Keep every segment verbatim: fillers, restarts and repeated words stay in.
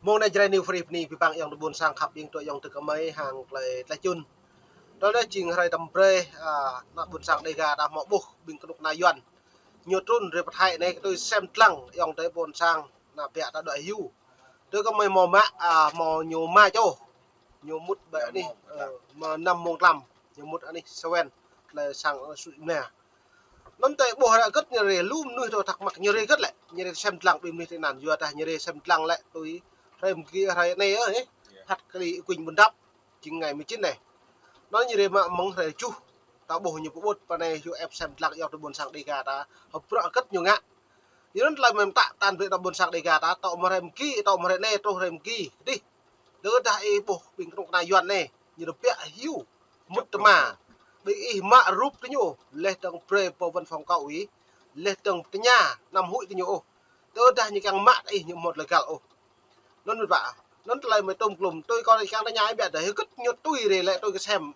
Mơ̆ng anai Jrai New Free bơni abih bang ayŏng adơi ƀôn sang khăp ƀing tơ ayŏng tơ kơmơi hăng tơlơi tlaih čun. Tơlơi anai jing hrơi tơm brơi, a, ană ƀôn sang Đêga ta hmâo ƀuh ƀing kơnuk kơna Yuan. Ñu trŭn rai pơ Thái anai kơ tui sem lăng ayŏng adơi ƀôn sang ană ƀiă ta đuaĭ hyu. Tơ kơmơi hmâo mă, a, hmâo ñu mă čô. Ñu mŭt ƀơi anih, ơ, mă năm mông tlam. Ñu mŭt anih Seven, tơlơi sang, ơ, sui mla. Anŭn tơlơi ƀuh rai hơget ñu rai lu mơnuih tơ thắc mắc ñu rai hơget lĕ. Ñu rai sem lăng ƀing mơnuih tơ anŭn yua dah ñu rai sem lăng lĕ tui hrơi mơ̆ng ki hrơi anai ơ, eh. Phat kơđi kuing ƀun dăp, jing ngày mười chín anai. Anŭn ñu rai mă mơ̆ng hrơi tơjuh. Ta ƀuh ñu pơƀut pơ anai hyu ĕp sem lăng ayŏng adơi ƀôn sang Đêga ta. Hơbrŏ hơget ñu ngă. Yua anŭn tơlơi mơ̆ng ta tan brơi adơi ƀôn sang Đêga ta, tŏ mơ̆ng hrơi mơ̆ng ki, tŏ mơ̆ng hrơi anai truh hrơi mơ̆ng ki. Kơđi. Tơdah ih ƀuh ƀing kơnuk kơna Yuan anai, ñu rai ƀiă hyu. Mŭt tơma. Ƀing ih mă rup tơ ñu, laih dơ̆ng brơi pơ văn phòng kâo ih, laih dơ̆ng tơña, anăm huĭ tơ ñu ôh. Tơdah ñu kiăng mă ih ñu hmâo tơlơi găl ôh. Anŭn mơ̆n ƀă. Anŭn tơlơi mơi tŏm klŭm, tui kâo kiăng tơña ih ƀiă dah, hơget ñu tui rai lĕ tui kơ sem.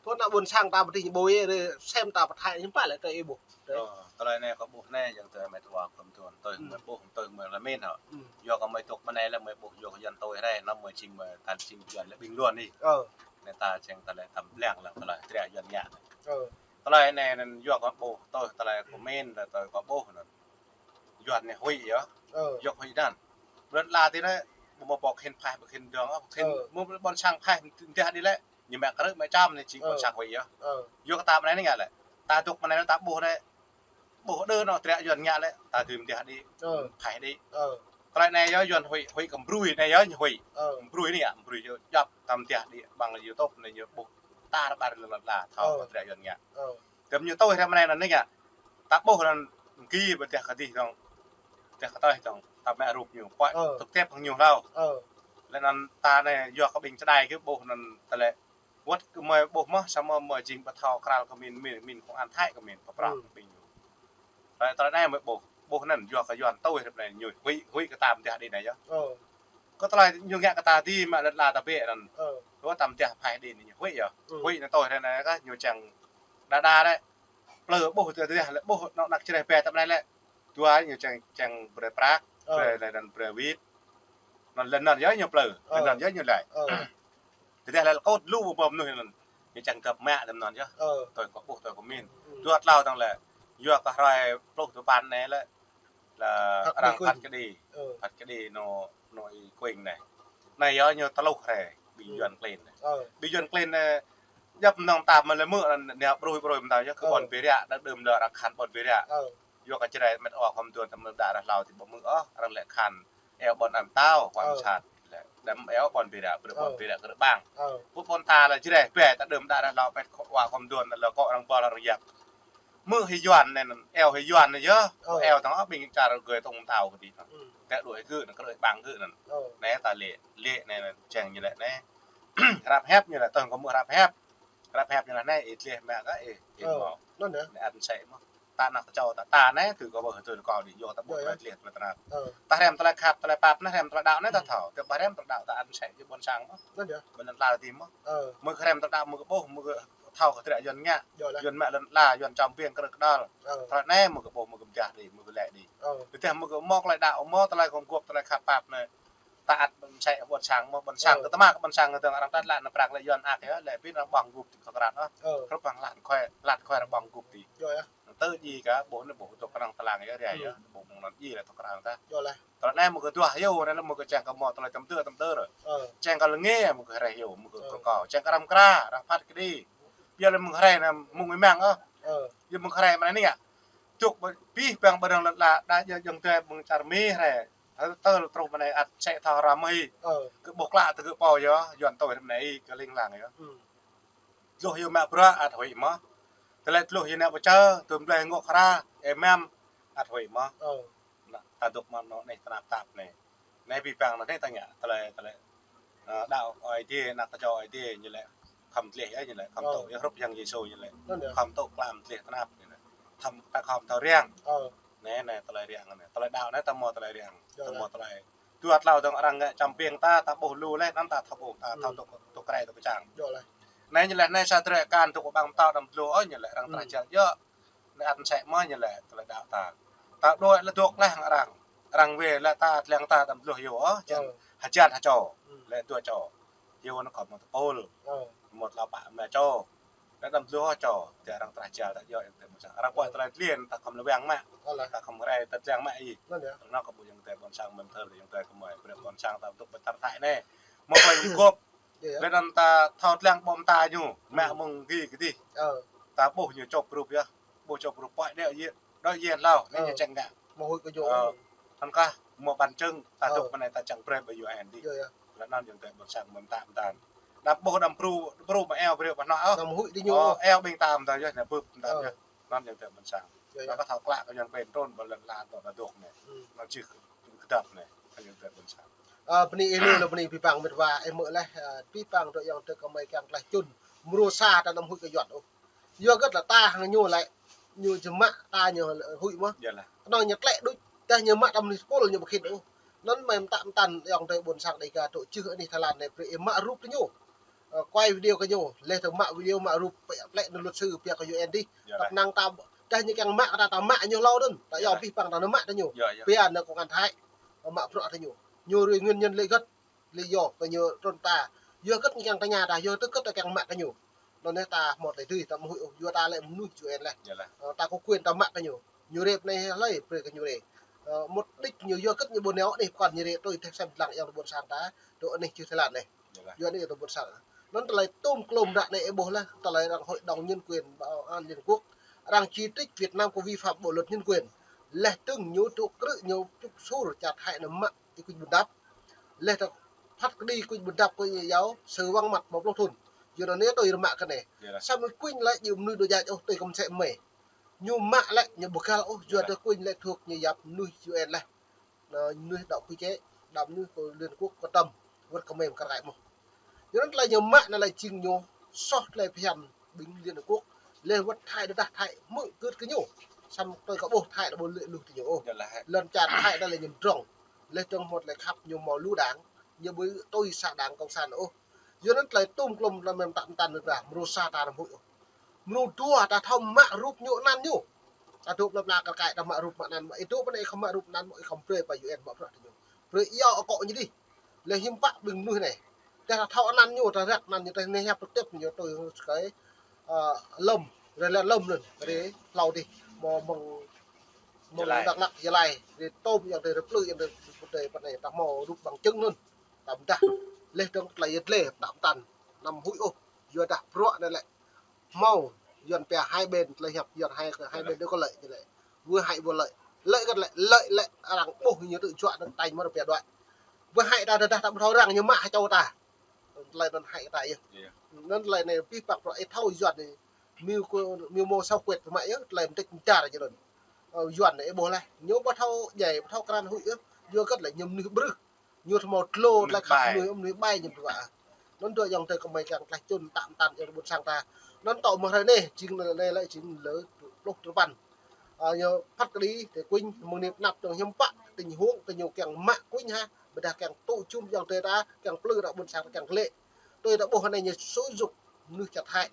Pô ană ƀôn sang ta pơdih ñu ƀuh rai, sem ta pơ Thái ñu pă lĕ tơlơi ih ƀuh. Ơ, tơlơi anai kâo ƀuh anai, ayŏng adơi met wa kơmơi tuan, tui mơi ƀuh, tui mơi lơmin hă. Yua kơ mơi dŏ pơ anai lĕ mơi ƀuh yua kơ Yuan tui rai, anŭn mơi jing mơi tan jing Yuan lĕ ƀing Yuan anai. Anai ta čang tơlơi tơm lăng lăng tơlơi triă Yuan ngă. Tơlơi anai anŭn yua kơ ƀuh, tui tơlơi kơmin, tui kâo ƀuh anŭn. Yuan anai huĭ yơh. Yua huĭ anŭn. Ƀơi lŏn ala tui anai, ƀu hmâo pô khĭn phaih, pô khĭn dơ̆ng, pô khĭn, mơ̆ng ƀôn sang phaih, mơ̆ng tơdah đĭ lĕ. Ñu mă krư̆ mă čăm anai jing ƀôn sang huĭ yơh. Yua kơ ta pơ anai anai ngă lĕ. Ta dŏ pơ anai anai ta ƀuh anai. Ƀuh đơ anŭn triă Yuan ngă lĕ. Ta dưi mơ̆ng tơdah đĭ. Phaih đĭ. Tơlơi anai yơh Yuan huĭ, huĭ kơ mơbrui anai yơh ñu huĭ. Mơbrui anai ngă, mơbrui yơh djŏp ta mơ̆ng tơdah đĭ ƀăng YouTube anai ñu ƀuh. Ta rơbat lŏn ala, thâo kơ triă Yuan ngă. Tơm ñu tui hrăm anai anŭn anai ngă. Ta ƀuh anŭn ki ƀơi tơdah kơdih dơ̆ng. Tơdah kơtơi dơ̆ng. Ta mă rup ñu. Pơhiăp tơ̆k tep hăng ñu hlâo. Lĕ anŭn ta anai yua kơ ƀing čơđai kơ ƀuh anŭn tơlơi. Wơ̆t kơ mơi ƀuh mơ̆n, samơ̆ mơi jing ƀu thâo krăl kơ min, min, min kông an Thái kơ min, pơprăp kơ ƀing ñu. Tơlơi, tơlơi anai mơi ƀuh, ƀuh anŭn yua kơ Yuan tui hrăm anai ñu huĭ, huĭ kơ ta mơ̆ng tơdah đĭ anai yơh. Kơ tơlơi ñu ngă kơ ta đĭ mă lŏn ala ta ƀĕ anŭn. Ơ. Ƀu ta mơ̆ng tơdah phaih đĭ anai ñu huĭ yơh. Huĭ anŭn tui hrơi anai kah ñu čang đa đa lĕ. Plư ƀuh tơdah lĕ ƀuh anŏ ană Jrai ƀĕ ta pơ anai lĕ. Dua ñu čang, čang brơi prăk, brơi lĕ anŭn brơi wĭt. Anŭn lĕ anŭn yơh ñu plư, lĕ anŭn yơh ñu laĭ. Tơdah lĕ kâo lu ƀu ƀuh mơnuih anŭn. Ñu čang găp mă tơm anŭn yơh. Tui kâo ƀuh tui kâo min. Dua tlâo dơ̆ng lĕ. Yua kơ hrơi pluh tơpăn anai lĕ. Lĕ arăng phat kơđi. Phat kơđi anŏ, anŏ Y Kuing anai. Anai yơh ñu tơluh rai, ƀing Yuan klin anai. Ƀing Yuan klin anai, djŏp mơnơ̆ng ta mă lĕ mơ̆ anai ƀrui ƀrui mơ̆ ta yơh kơ ƀôn Pi Ria, đa đưm lĕ arăng khan ƀôn Pi Ria. Yua kơ Jrai met wa khŏm tuan tơm đa rah hlâo ti ƀu mơ̆ ôh, arăng lĕ khan eo ƀôn Am Tao, Huang Sat. Lĕ đăm eo ƀôn Pi Ria, ƀrư̆ ƀôn Pi Ria kơ rơbang. Pơ ƀôn ta lĕ Jrai ƀĕ ta đưm đa rah hlâo pĕt kơ wa khŏm tuan lĕ kơ arăng ƀôl arăng yap. Mơ̆ hĭ Yuan anai, eo hĭ Yuan anai yơh. Eo tơ̆ng ƀing čar gơ̆ tŏng tao kơ tih. Tĕ đuaĭ gơ̆ anŭn, kơ đuaĭ ƀang gơ̆ anŭn. Anai ta lĕ, lĕ anai, čang ñu lĕ anai. Hrăp hĕp ñu lĕ, tơ̆ng kơ mơ̆ hrăp hĕp. Hrăp hĕp ñu lĕ anai, ih tleh mă kơ ih, ih mơ̆. Anai ăt sĕ mơ̆. Ta ană kơčâo ta, ta anai, tui kâo ƀuh tui kâo đĭ yua ta ƀuh tơlơi tleh tơlơi tơnap. Ta hrăm tơlơi khăp, tơlơi pap anai, hrăm tơlơi đaŏ anai ta thâo. Tơdah ƀu hrăm tơlơi đaŏ ta ăt sĕ, či ƀôn sang mơ̆. Ƀôn lăn ala ti mơ̆. Mơ̆ kơ hrăm tơlơi đaŏ mơ̆ kơ ƀuh, mơ̆ kơ thâo kơ triă Yuan ngă. Yuan mă lŏn ala, Yuan čăm ƀing krư̆ kơđăl. Tơlơi anai mơ̆ kơ ƀuh, mơ̆ kơ mơdah đĭ, mơ̆ kơ lĕ đĭ. Tơdah mơ̆ kơ mơ̆ tơlơi đaŏ, mơ̆ tơlơi kơ gŏp, tơlơi khăp pap anai. Ta ăt sĕ ƀôn sang mơ̆, ƀôn sang kơ tơma kơ ƀôn sang kơ dơ̆ng arăng tơlơi anai prăk lĕ Yuan ak yơh, lĕ ƀing arăng ƀơ̆ng gŏp ti kơ krăn ôh. Hrup hăng lăn khoi, lăn khoi arăng ƀơ̆ng gŏp ti. Tơ djai kơ ƀuh anai ƀuh tŏk krăn tơlang yơh, rai yơh, ƀuh mơ̆ng anŭn djai lĕ tŏk krăn ta. Tơlơi anai mơ̆ kơ duah yơh, anai lĕ mơ̆ kơ čang kơ mơ̆ tơlơi tơm tơr tơm tơr. Čang kơ lơngê mơ̆ kơ rai yơh, mơ̆ kơ kơ kâo. Čang kơ răm kra, răm phat kơđi. Biă lĕ mơ̆ kơ rai anai mơ̆ng ih mơ̆ng ôh. Yơh mơ̆ kơ rai mơ̆ anai ngă. Tŭk pih păng ƀơi rŏng lăn ala, đa jơ̆ng tơ̆ mơ̆ng čar Mi rai. Tơl truh mơ̆ anai ăt sĕ thâo răm mơ̆ ih. Kơ ƀuh klă tơ kơ pô yơh, Yuan tui hrăm anai ih kơ ling lang yơh. Tơluh yơh mă bruă ăt huĭ mơ̆. Tơlơi tơluh yơh nao pơ čơ, tơm blai ngŏ khra, ê măm, ăt huĭ mơ̆. Anai, ta dŏ mă anŏ anai tơnap tap anai. Anai abih bang anai anai ta ngă, tơlơi, tơlơi. Ơ, đaŏ Ơi Adai, ană kơčâo Ơi Adai, ñu lĕ khŏm tleh yơh, ñu lĕ khŏm tŭ, yơh hrup hăng Yêsu ñu lĕ. Khŏm tŭ klă mă tleh tơnap ñu lĕ. Khŏm ta khŏm thâo răng. Anai, anai tơlơi răng anai. Tơlơi đaŏ anai ta mơ̆ tơlơi răng. Ta mơ̆ tơlơi. Dua tlâo dơ̆ng arăng ngă čăm ƀing ta, ta ƀuh lu leh, anŭn ta thâo ƀuh, ta thâo tŭ, tŭ krai tŭ kơčang. Anai ñu lĕ, anai sa drơi kan tŭ kơ ƀăng mơtâo đăm tơluh ôh, ñu lĕ arăng trah jăl yơh. Anai ăt sĕ mơ̆ ñu lĕ tơlơi đaŏ ta. Ta đuaĭ lĕ dŏ leh hăng arăng. Arăng wai lĕ ta tlăng ta đăm tơluh yơh ôh. Čang Hơjan hơčô, lĕ dua čô. Yua anŭn kơ mơ̆ng tơpul. Mơ̆ng tơlơi pă mă čô. Lĕ đăm dua čô, tơdah arăng trah jal ta yua yang tơlơi ƀôn sang. Arăng kuat tơlơi tlin, ta khŏm lơwang mă. Ta khŏm rai ta tlăng mă ih. Anŭn kơ ƀu yang tơlơi ƀôn sang mơ̆n thơ, yang tơlơi kơ mơi, brơi ƀôn sang ta tŭk ƀơi tar thai anai. Mơ̆ng tơlơi gŏp. Lĕ anŭn ta thâo tlăng ƀô̆ mơta ñu, mă mơ̆ng gih kơdih. Ta ƀuh ñu čŏp rup yơh. Ƀuh čŏp rup pơhiăp đĕ yơh. Đôč yơh hlâo, anai ñu čang ngă. Mơ̆ huĭ kơ ñu. Anŭn kah, mơ̆ ƀăn čơ̆ng, ta dŏ pơ anai ta čang brơi ƀơi U N dih. Lĕ anŭn yang tơlơi ƀôn sang mơ̆n ta mơ̆n. Đăm ƀuh đăm pru, pru mă eo brơi ƀơi anŭn ôh. Đăm huĭ đĭ ñu. Eo ƀing ta mơ̆n yơh, anai bưp mơ̆n yơh. Anŭn yang tơlơi ƀôn sang. Ta kơ thâo klă kơ yang ƀing trŭn ƀơi lŏn ala ta dŏ anai. Anŭn čih kơdăp anai, yang tơlơi ƀôn sang. Bơni ih lu, bơni abih bang met wa, ih mơ̆ laih, abih bang dŏ yang tơlơi kơ mơi kiăng tlaih čun. Mrô sa ta đăm huĭ kơ Yuan ôh. Yua hơget lĕ ta hăng ñu lĕ, ñu či mă ta ñu huĭ mơ̆. Kơnơ̆ng ñu tlĕ đôč, tơdah ñu mă ta mơnuih tơpul ñu ƀu khĭn ôh. Anŭn mơi mơtă mơtăn yang tơlơi ƀôn sang Dega dŏ čih anih Thái Lan anai brơi ih mă rup tơ ñu. Quay video kơ ñu, laih dơ̆ng mă video mă rup pĕ plĕ anŭn luật sư pia kơ U N dih. Tăp năng ta, tơdah ñu kiăng mă kơ ta, ta mă ñu hlâo anŭn, ta yua abih bang ta nao mă tơ ñu. Pia anŭn kông an Thái, mă bruă tơ ñu. Ñu rơi nguyên nhân lĕ hơget. Lĕ yua kơ ñu trŭn ta. Yua hơget ñu kiăng tơña ta, yua hơget ta kiăng mă kơ ñu. Anŭn anai ta hmâo tơlơi dưi, ta ƀu huĭ ôh, yua ta lĕ mơnuih U N laih. Ta kơ quyền ta mă kơ ñu. Ñu rai pơ anai hlơi, brơi kơ ñu rai. Mục đích ñu yua hơget ñu ƀu nao anih pơkŏn ñu rai, tui tơlơi sem lăng yang tơlơi ƀôn sang ta, dŏ anih čih Thái Lan anai. Yua anai yang tơlơi ƀôn sang. Anŭn tơlơi tôm klôm ră anai ih ƀuh laih, tơlơi arăng Hội đồng Nhân quyền Bảo an Liên Quốc. Arăng chỉ trích Việt Nam có vi phạm bộ luật nhân quyền. Laih dơ̆ng ñu dŏ krư̆ ñu čŭk sur čar Thái anŭn mă ih kuñ ƀôn đăp. Laih ta phat kơđi kuñ ƀôn đăp kơ ñu yua sự vắng mặt hmâo pluh thŭn. Yua anŭn anai tui rơmă kơ anai. Samơ̆ kuñ lĕ ñu mơnuih dŏ jăč ôh tui kơ mơsĕ mơi. Ñu mă lĕ ñu ƀu găl ôh, yua tơ kuñ lĕ thuộc ñu yap mơnuih U N laih. Anŭn mơnuih đăo quy chế, đăo mơnuih kơ Liên Quốc quan tâm, wơ̆t kơ mơi mơ̆ng kar kaĭ mơ̆. Yua anŭn tơlơi ñu mă anŭn lĕ jing ñu soh tơlơi phiăn ƀing Liên Quốc. Laih wơ̆t Thái đơđah Thái hmư̆ gưt kơ ñu. Samơ̆ tui kơ ƀuh Thái đa ƀu lĕ luh tơ ñu ôh. Lŏn čar Thái đa lĕ ñu mdrŏng. Laih dơ̆ng hmâo tơlơi khăp ñu hmâo lu đảng. Ñu ƀu tui sa đảng cộng sản ôh. Yua anŭn tơlơi tôm klôm tơlơi mơmtăn mơtăn anŭn dah mrô sa ta đăm huĭ ôh. Mrô dua ta thâo mă rup ñu anăn ñu. Ta dŏ plơi pla kar kaĭ ta mă rup mă anăn mă. Ih dŏ pơ anai ih khŏm mă rup anăn mă, ih khŏm brơi pơ U N mă bruă tơ ñu. Brơi iâu akŏ ñu dih. Lĕ hiư̆m pă ƀing mơnuih anai. Tơdah ta thâo anăn ñu, ta răk anăn ñu, ta nao hiăp trực tiếp ñu tui sơkai, ơ, lŏm, rai lŏn lŏm anŭn, rai hlâo dih. Mơ̆ng, mơ̆ng Dak Lak, Gia Lai, rai tôm yang tơi rai plư, yang tơi pơ anai, ta hmâo rup bằng chứng anŭn. Ta pơdah. Laih dơ̆ng tơlơi yơh tơlơi, ta pơtăn. Đăm huĭ ôh. Yua dah bruă anai lĕ hmâo, Yuan pia hai bên, tơlơi hiăp Yuan hai, hai bên đều có lợi, ñu lĕ. Vừa hại vừa lợi. Lợi hơget lĕ, lợi lĕ, arăng ƀuh ñu tŭ juă anŭn tañ mơ̆ arăng pia đuaĭ. Vừa hại ta, tơdah ta ƀu thâo arăng ñu mă hơčâo ta. Tơlơi anŭn hại ta yơh. Anŭn tơlơi anai abih bang bruă ih thâo Yuan anai. Mơ̆ kơ, mơ̆ hmâo sao quyệt mă yơh, tơlơi mơdĕč mơdar jơlan. Ơ, Yuan anai ih ƀuh laih. Ñu ƀu thâo djai, ƀu thâo krăn huĭ yơh. Yua hơget lĕ ñu mơnuih brưh. Ñu hmâo tlô tơlơi khăp mơnuih, mơnuih ƀai ñu ƀu. Anŭn dua yang tơi kơ mơi kiăng tlaih čun mơtă mơtăn yang tơlơi ƀôn sang ta. Anŭn tŏ mơ̆ hrơi anai, jing anai lĕ jing lơ pluh tơpăn. Ơ, ñu phat kơđi, tơ kuñ, mơ̆ng anai pơ anăp dơ̆ng hiư̆m pă, tình huống, kơ ñu kiăng mă kuñ hă, ƀôdah kiăng tŭ jum yang tơi ta, kiăng plư ta ƀôn sang ta kiăng klĕ. Tui ta ƀuh anai ñu xúi giục mơnuih čar Thái.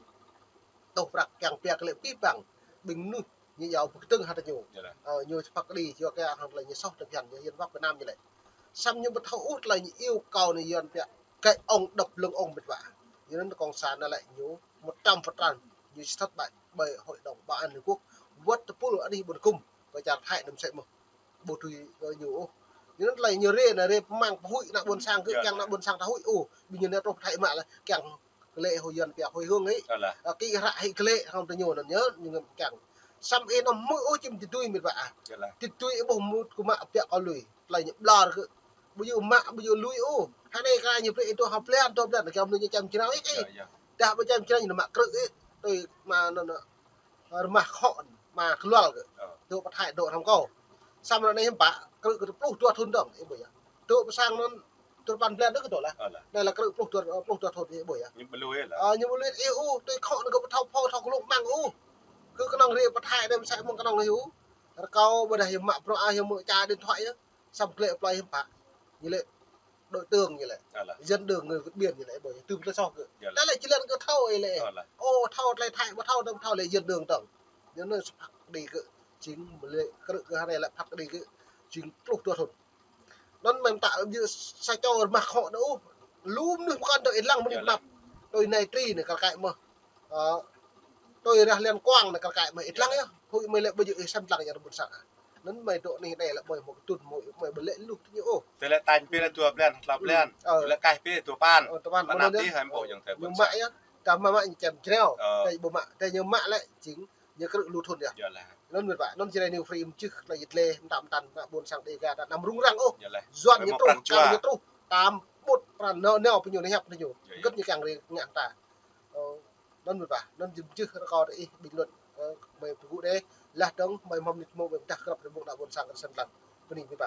Tŏ prăk kiăng pia klĕ abih bang, ƀing mơnuih ñu iâu pơkơdơ̆ng hă tơ ñu. Ñu phat kơđi, yua kơ hăng tơlơi ñu soh tơpăn ñu Yuan wăk Việt Nam ñu lĕ. Samơ̆ ñu ƀu thâo ôh tơlơi ñu iâu kơ anai Yuan pia, cái ông đập lưng ông met wa. Yua anŭn cộng sản anŭn lĕ ñu một trăm phần trăm ñu thất bại bởi Hội đồng Bảo an Liên Quốc. Wơ̆t tơpul anih ƀôn kŭm, kơ čar Thái đăm sĕ mơ̆. Ƀu tui kơ ñu ôh. Yua anŭn tơlơi ñu rai anai rai pơmăng pơhuĭ ană ƀôn sang kơ kiăng ană ƀôn sang ta huĭ ôh. Ƀing ñu anai truh Thái mă lĕ kiăng klĕ hôi Yuan pia hôi hương hĭ. Kĭ hră hĭ klĕ hăng tơ ñu anŭn ñu, ñu ngă kiăng. Samơ̆ ih anăm hmư̆ ôh či mơ̆ tơdui met wa. Tơdui ih ƀuh mŭt kơ mă pia kơ lui. Tơlơi ñu ƀlŏr kơ. Ƀu djơ̆ mă, ƀu djơ̆ lui ôh. Hơnai kơ ñu brơi ih dŏ ha blan, dua blan, kiăng mơnuih ñu čăm črao ih. Dah ƀu čăm črao ñu mă krư̆ ih. Tui mă anŭn, rơmah khŏ, mă kơlual kơ. Dŏ pơ Thái dŏ hrăm kâo. Samơ̆ anai hiư̆m pă, krư̆ kơ pluh dua thŭn dơ̆ng, ih ƀuh yơh. Dŏ pơ sang anŭn, tơpăn blan dơ̆ng kơ dŏ laih. Anai lĕ krư̆ pluh dua, pluh dua thŭn, ih ƀuh yơh. Ñu ƀu lui ôh. Ñu ƀu lui ôh, tui khŏ anŭn kơ ƀu thâo phô, thâo kơ lông măng ôh. Kơ kơnơ̆ng rai pơ Thái anai mơsĕ mơ̆ng kơnơ̆ng anai ôh. Rơkâo ƀôdah hiư̆m mă bruă, hiư̆m mă čar điện thoại yơh. Samơ̆ klĕ plơi hiư̆m pă. Ñu lĕ đối tượng ñu lĕ. Dân đường người vượt biên ñu lĕ, ƀuh yơh, tơlơi soh kơ. Tơlơi lĕ či lĕ kơ thâo ih lĕ. Ô, thâo tơlơi Thái, ƀu thâo, đăm thâo lĕ dân đường dơ̆ng. Ñu anŭn phat kơđi kơ, jing mơ̆ lĕ krư̆ kơ hơnai lĕ phat kơđi kơ, jing pluh dua thŭn. Anŭn mơ̆ ta ƀu sa čô rơmah khŏ đôč ôh. Lu mơnuih pơkŏn tơ ih lăng mơ̆ anai pơnăp. Tui anai tri anai kar kaĭ mơ̆. Ơ, tui rah Liên Quang anai kar kaĭ mơ̆ ih lăng yơh. Huĭ mơ̆ lĕ ƀu djơ̆ ih sem lăng yơh rơbun sang. Anŭn mơ̆ dŏ anai anai lĕ mơ̆ mơ̆ tŭn mơ̆ mơ̆ ƀu lĕ lu tơ ñu ôh. Tơlơi tañ pĭ lĕ dua blan, tlâo blan. Ơ. Tơlơi kaih pĭ dua păn. Ơ, dua păn. Păn anăp anai tih hai ƀô̆ yang tơi ñu ƀuh mă yơh. Ta mă mă ñu čem jreo. Ơ. Tơi ƀu mă, tơi ñu mă lĕ jing ñu krư̆ lu thŭn yơh. Yơh lah. Anŭn mơ̆ pă, anŭn jrê ñu free mơ̆ čih klai yit leh, mơtam mơtam, ană ƀôn sang Dega ta anăm rŭng răng ôh. Yơh lah. Yuan ñu truh, kang ñu truh, tam ƀut pran nao nao pơ ñu, nao hiăp pơ ñu. Yơh, yơh. Gơ̆t ñu kiăng rê ngă ta. Ơ, anŭn mơ̆ pă, anŭn jing čih rơkâo tơ ih bình luận, ơ, mơi pơgŭ đeh, lah dơ̆ng, mơi mơ̆m nit mơ̆ mơi pơdah krăp rơbung ană ƀôn sang kơ sân lăn. Bơni mơ̆ pă.